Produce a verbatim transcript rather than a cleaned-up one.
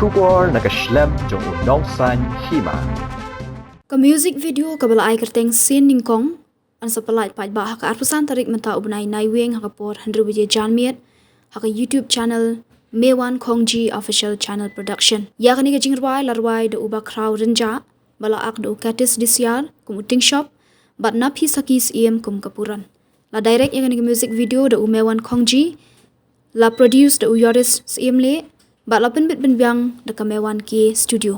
Khubor na ka shlem jong u Nongsaiñ Hima. Ka music video kaba la ai kyrteng Sien Nyngkong yn sa pyllait paidbah ha ka arphew san tarik mynta u bnai Naiwieng ha ka por hynriew baje janmiet ha ka YouTube channel Mewan Khongji Official Channel Production. Ïa kane ka jingrwai la rwai da u Bakhraw Rynjah, ba la ak da u Katis Disiar kum u Tingshop bad Naphi Saki Syiem kum ka Puran. La direct ïa kane ka music video da u Mewan Khongji, la produce da u Yoris Syiem leh, bad la pynbit pynbiang da ka Mewan K Studio.